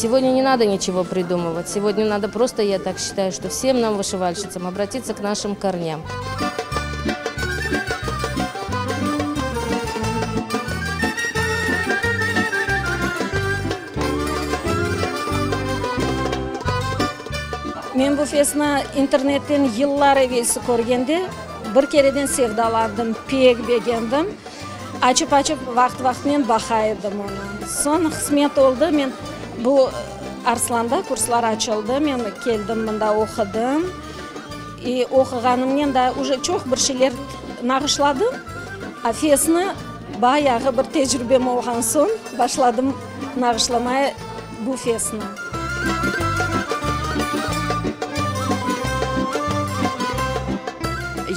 Сегодня не надо ничего придумывать. Сегодня надо просто, я так считаю, что всем нам, вышивальщицам, обратиться к нашим корням. Men bu fesni internetten yıllar evelsi körgende, bir kereden sevdalandım, pek begendim. Açıp-açıp vaqıt-vaqıtnen baqa edim onı. Soñ qısmet oldı, men bu Arslanda kurslar açıldı, men keldim mında oqudım. İ oquğanımnen da uje çoq bir şeyler nağışladım. A fesni bayağı bir tecrübem olğan soñ başladım nağışlamaya bu fesni.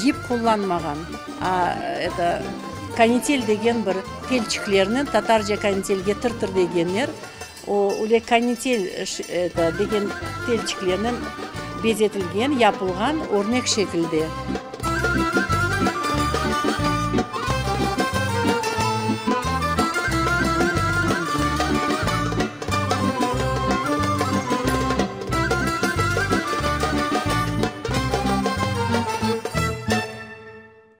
Yip qullanmağan. A, eto, kanitel degen bir telçiklernen, tatarca kanitelge tır-tır degenler, o, öyle kanitel, eto, degen telçiklernen bezetilgen, yapılğan örnek şekilde.